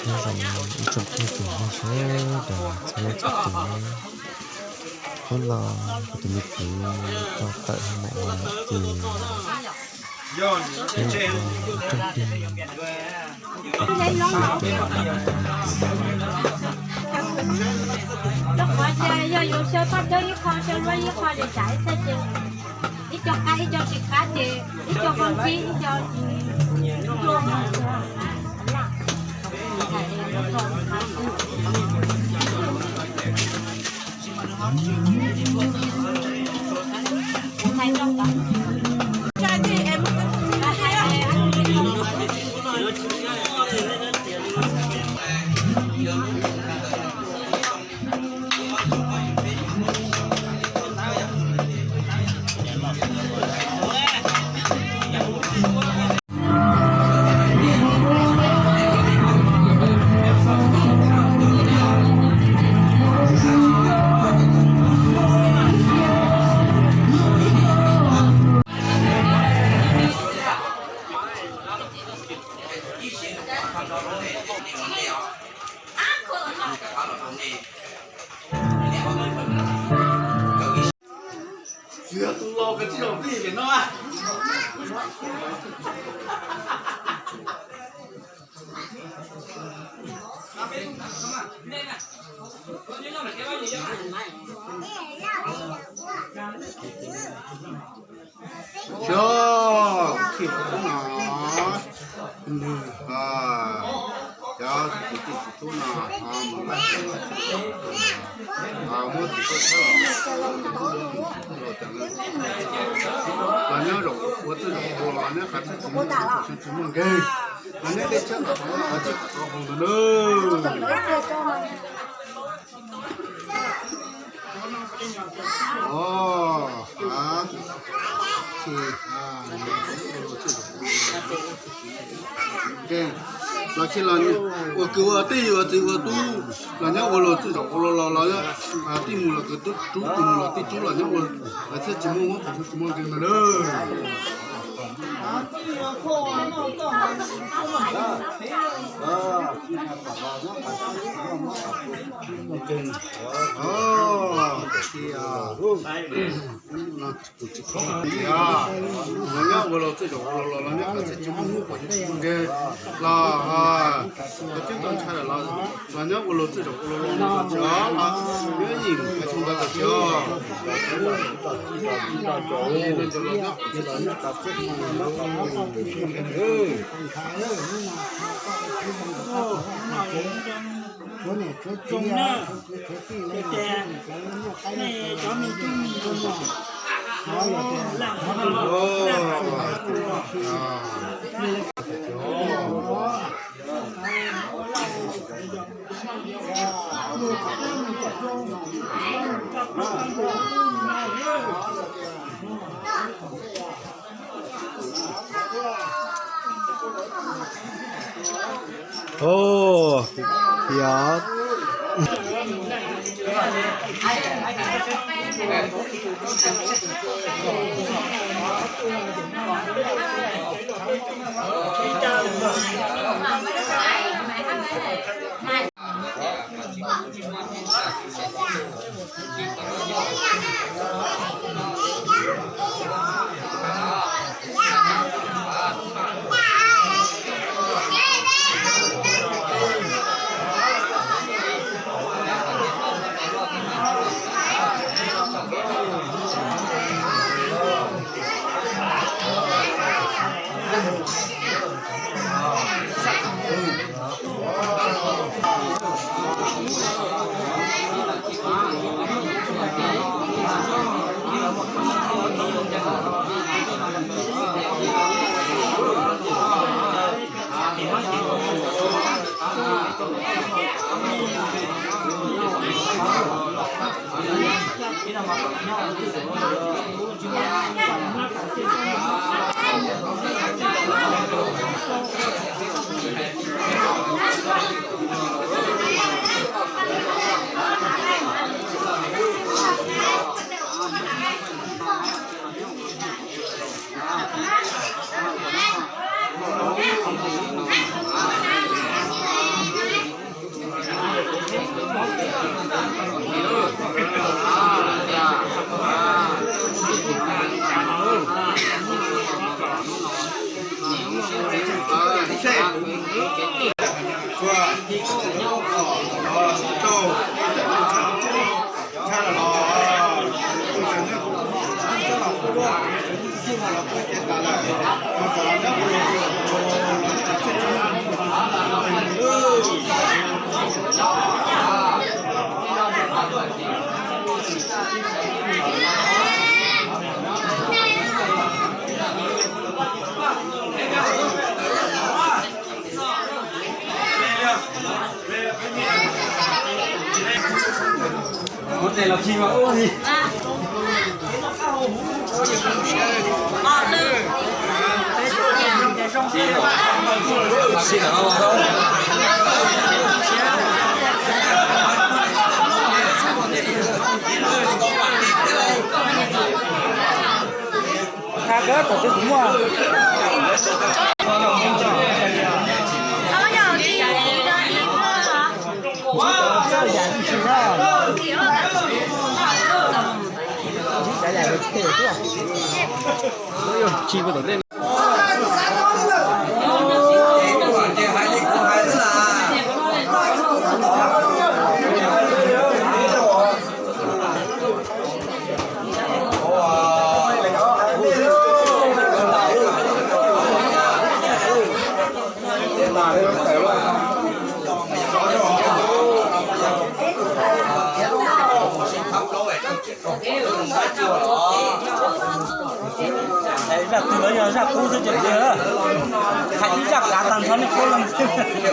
Nyob zoo ib tsoom phooj ywg sawv daws txhua leej txhua tus, hnub no kuv tus me kwv tau tawm hauv maum los ces ib tsoom phooj ywg, kuv tus me kwv no, Rau qhov tias yog yus xyaw toj dawb ib qho, xyaw luab ib qho li cas ib txhia ces ib co qab ib co tsis qab ces ib co koj ntsib ib co tsis Xyov, khij tub no, nws, cov kwv tij txiv tub no, ho mus laj, ho muab tus tub txhawb los, los nyob zaum ua twj zaum ua los nyob qhov txhia tsis muaj, tsis muaj nkeeg, los nyob dej tshab qhov txhia qhov hau ntawd na. Los tsis los ua kwv ua tij ua txiv ua tub los nyob ua luag txwj zaum ua luag los los, tij mus los kwv tub rub, kwv mus los tij rub los nyob ua, txhia tsis muaj, tsis muaj nkeeg ntawd na. Los nyob ua luag txwj zaum ua luag los los nyob qhov txhia tsis muaj, tsis muaj nkeeg los, cov tub tau ntshai lawm los, los nyob ua luag txwj zaum ua luag los los tsis, los nyob yeej hais tsis ntawd kom tsis os. Tshuav niam tshuav txiv, tshuav tij, nej cov me tub me nyuam, Ov, yog. Zaj twg los yog zaj qub xwb ces tiag, hais ib zaj kav tag nrho nej paub leej twg.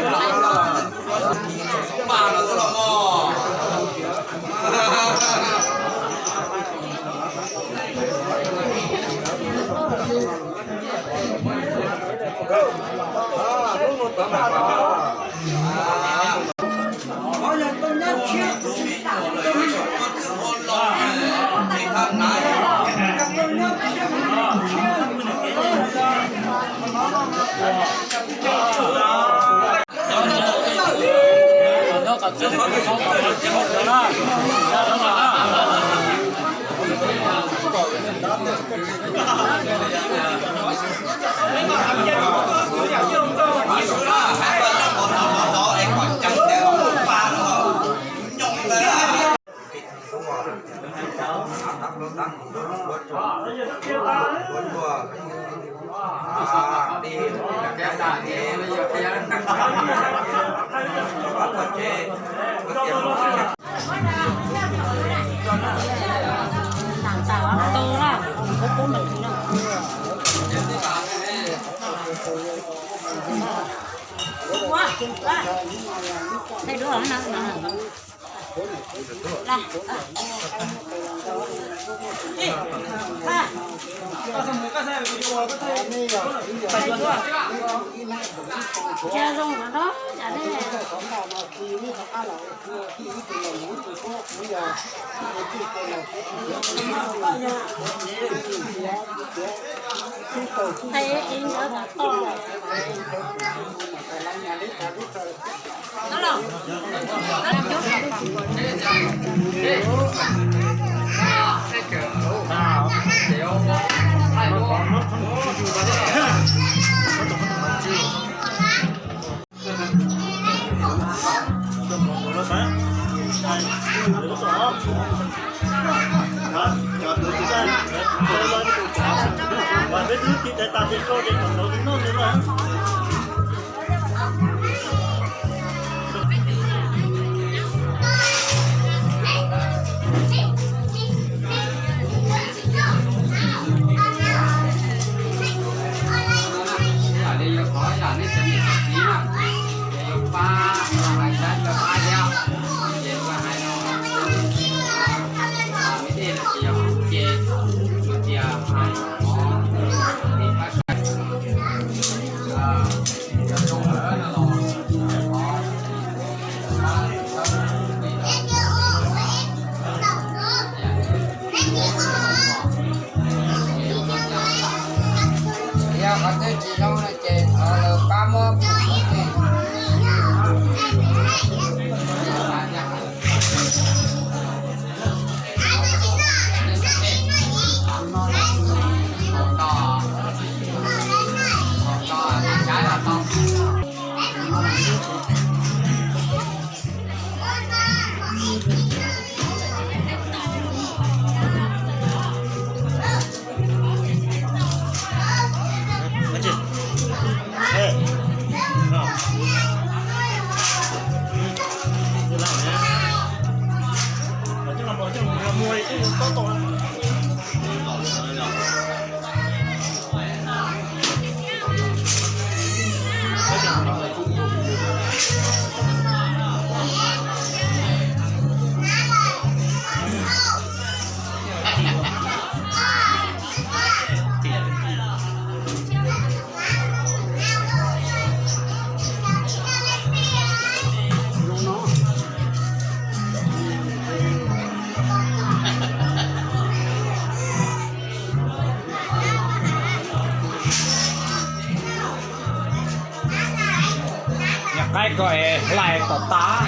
Qaib ko es hlais tom tav.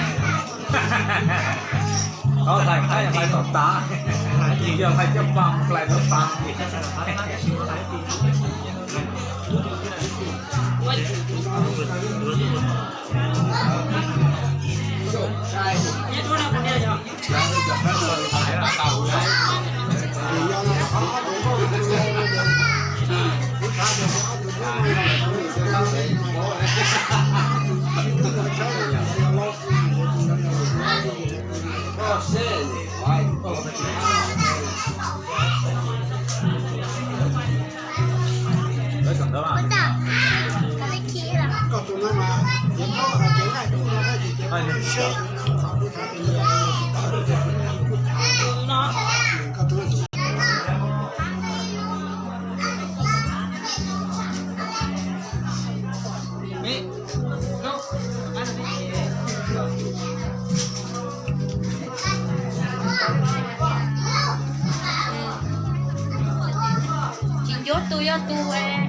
Qhov hlais qaib hlais tom tav. Yog hlais caj pas hlais tom tav. Tsis ncuab tus yog tus